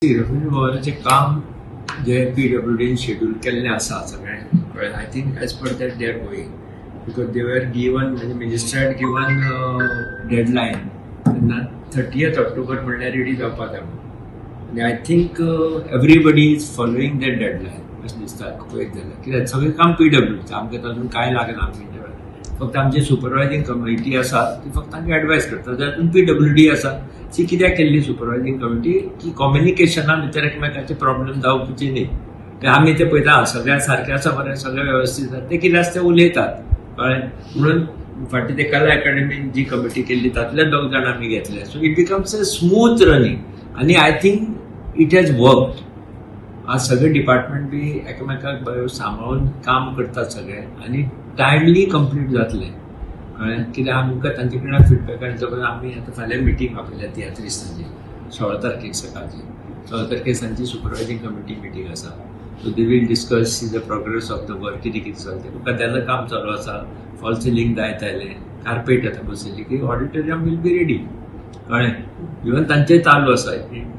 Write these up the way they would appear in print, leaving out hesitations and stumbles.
Revenue भवनाचें काम जे पीडब्ल्यूडीन schedule केल्लें आसा सगळें कळ्ळें. I think as per that they are going, because they were given, म्हणजे मिनिस्टर हॅड गिवन डेडलायन तेन्ना 30th October म्हणल्यार रेडी जावपा जाय म्हणून. आनी I think everybody is following that deadline अशें दिसता पळयत जाल्यार, कित्याक सगळें काम पीडब्ल्यूडीचें, आमकां तातूंत कांय लागना. आमच्या फक्त आमची सुपरवायझिंग कमिटी आसा, ती फक्त आमकां एडवायस करता. तातूंत पीडब्ल्यूडी आसा. ती कित्याक केल्ली सुपरवायझिंग कमिटी की कम्युनिकेशना भितर एकमेकाचे प्रॉब्लेम जावपाचे न्ही. ते आमी ते पळयता, सगळ्या सारकें आसा बरें, सगळें वेवस्थीत आसा, ते कितें आसा ते उलयतात, कळ्ळें. म्हणून फाटीं ते कला अकादमीन जी कमिटी केल्ली, तातूंतले दोग जाण आमी घेतले, so it becomes a smooth running आनी I think it has worked. आज सगळे डिपार्टमेंट बी एकामेकाक बरें सांबाळून काम करतात सगळे आनी टायमली कंप्लीट जातलें, कळ्ळें. कित्याक आमकां तांचे कडल्यान फिडबॅक आनी सपोज आमी आतां फाल्यां मिटींग आपयल्या तियात्रिस्तांची 16 तारखेक सकाळची. 16 तारखेक सांजची सुपरवायझिंग कमिटी मिटींग आसा, so they will discuss the progress of the work, कितें कितें चलता. कदेलां काम चालू आसा, फॉल सिलींग जायत आयलें, कार्पेट आतां बसयली की ऑडिटोरियम will be ready, कळ्ळें. इवन तांचें चालू आसा,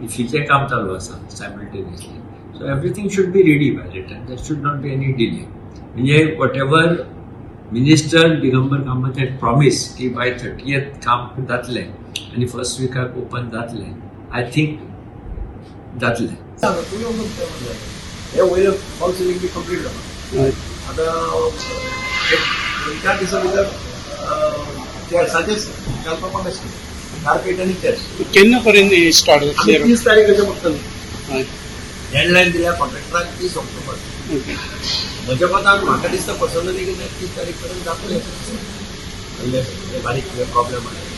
इफ्फीचें काम चालू आसा simultaneously, so everything should be ready by the time. There should not be any delay. म्हणजे whatever Minister Digambar Kamat had promise की बाय 30th काम जातलें आनी फर्स्ट विकाक ओपन जातलें, I think जातलें. हे वयलें फॉल सिलींग बी कंप्लीट जाला. आतां एक 2-4 दिसां भितर चेर्साचेच घालपाक आसलें, कार्पेट आनी चेर्स. केन्ना पर्यंत हे स्टार्ट आमी जातलें? 30 तारीख अशें बघतले. डेडलायन दिल्या कॉन्ट्रॅक्टराक 30 ऑक्टोबर. म्हज्या मतान म्हाका दिसता पर्सनली की 30 तारीख पर्यंत जातलें अशें दिसता, इल्ले बारीक कितें प्रॉब्लेम आहा.